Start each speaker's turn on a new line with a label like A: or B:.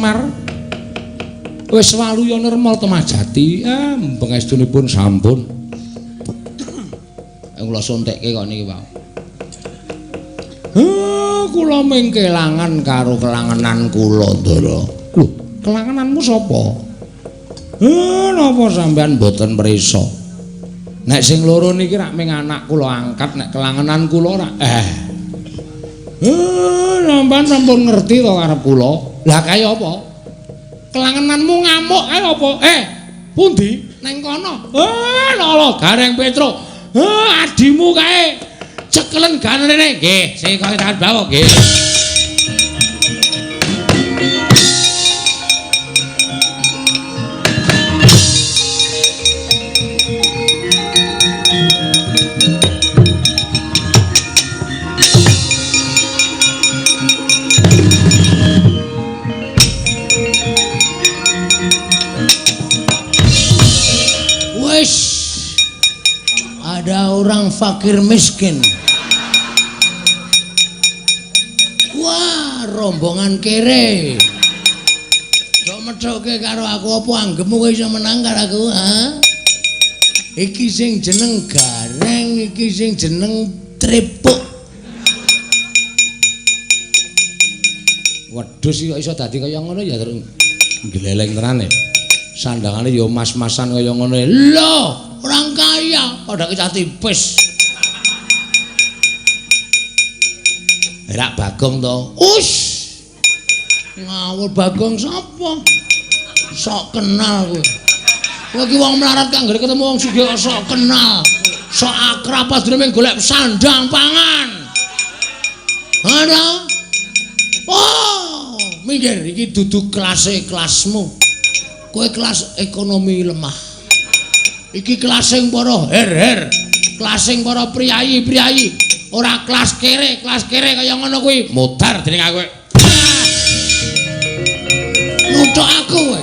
A: Semar. Wis waluya nirmal temajati. Ah, pengestunipun sampun. Kula suntikke kok niki, Pak. Kula ming kelangan karo kelangenan kula, Ndara. Lho, kelangenanmu sapa? Napa sampean mboten prisa? Nek sing loro niki rak ming anak kula angkat, nek kelangenan kula rak sampean sampun ngerti to karep kula. Lah kaya apa? Kelangenanmu ngamuk kaya apa? Pundi? Neng kono. Lho Gareng Petro. Adimu kae. Cekelen ganene. Nggih, sing kaya tangan bawa nggih.
B: Wis, ada orang fakir miskin. Wah, rombongan kere. Kok methoke karo aku apa anggepmu kowe iso menang karo aku, ha? Iki sing jeneng Gareng, iki sing jeneng Tripuk.
A: Wedhus iki kok iso dadi kaya ngono ya terus gleleng tenan e. Sandangane ya mas-masan kaya ngono e.
B: Lho, orang kaya padha kecah tipis.
A: Rak Bagong to.
B: Us. Ngawur Bagong sapa? Sok kenal kowe. Kowe iki wong melarat kang anggere ketemu wong sugih kok sok kenal. Sok akrab padune mung golek sandang pangan. Ana? Oh, minggir iki dudu kelase kelasmu. Kowe kelas ekonomi lemah. Iki kelas sing para her-her, kelas sing para priyayi-priyayi, ora kelas kere kaya ngono kuwi.
A: Mutar dening aku.
B: Nuthuk aku kowe.